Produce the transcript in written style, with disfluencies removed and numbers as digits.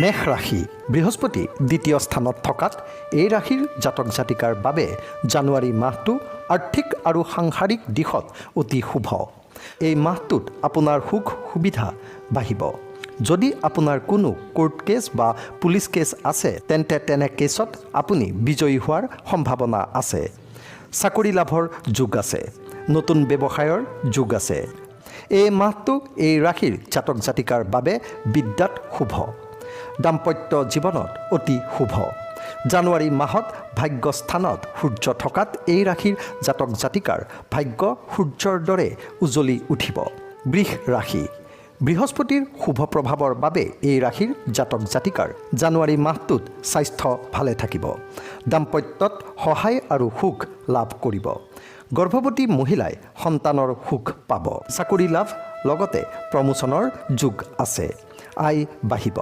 মেষ ৰাশি। বৃহস্পতি দ্বিতীয় স্থানত থকাত এই ৰাশিৰ জাতক জাতিকাৰ বাবে জানুৱাৰী মাহটো আৰ্থিক আৰু সাংসাৰিক দিশত অতি শুভ। এই মাহটোত আপোনাৰ সুখ সুবিধা বাঢ়িব। যদি আপোনাৰ কোনো কোৰ্ট কেছ বা পুলিচ কেছ আছে, তেন্তে তেনে কেছত আপুনি বিজয়ী হোৱাৰ সম্ভাৱনা আছে। চাকৰি লাভৰ যোগ আছে। নতুন ব্যৱসায়ৰ যোগ আছে। এই মাহটো এই ৰাশিৰ জাতক জাতিকাৰ বাবে বিদ্যাত শুভ। দাম্পত্য জীৱনত অতি শুভ। জানুৱাৰী মাহত ভাগ্যস্থানত সূৰ্য থকাত এই ৰাশিৰ জাতক জাতিকাৰ ভাগ্য সূৰ্যৰ দৰে উজ্বলি উঠিব। বৃষ ৰাশি। বৃহস্পতিৰ শুভ প্ৰভাৱৰ বাবে এই ৰাশিৰ জাতক জাতিকাৰ জানুৱাৰী মাহটোত স্বাস্থ্য ভালে থাকিব। দাম্পত্যত সহায় আৰু সুখ লাভ কৰিব। গৰ্ভৱতী মহিলাই সন্তানৰ সুখ পাব। চাকৰি লাভ লগতে প্ৰমোচনৰ যোগ আছে। আয় বাঢ়িব।